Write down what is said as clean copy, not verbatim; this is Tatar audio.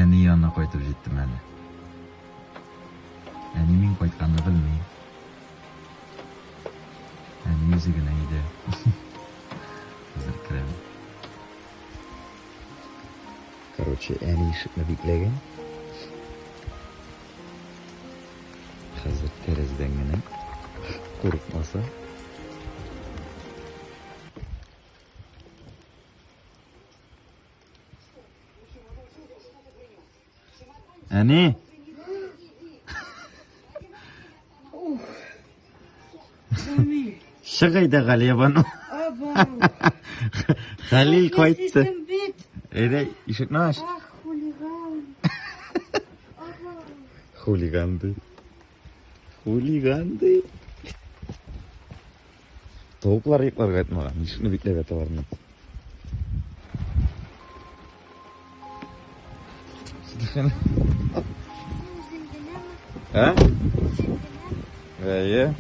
Әни янына кайтып җиттем әле. Әни мин кайтканны белми. Әни үзе генә өйдә. Хәзер керәм. Короче, әни ишекне бикләгән. Хәзер тәрәзәдән генә курыкмаса. Әни! Чык әйдә, Галиябану. Хәлил кайтты. Әйдә, ишекне ач. Ах, хулиган. Хулиган ди. Хулиган ди. Тавыклар йокларга ятмаган, ишекне бикләп яталар менә. Ә? Әйе.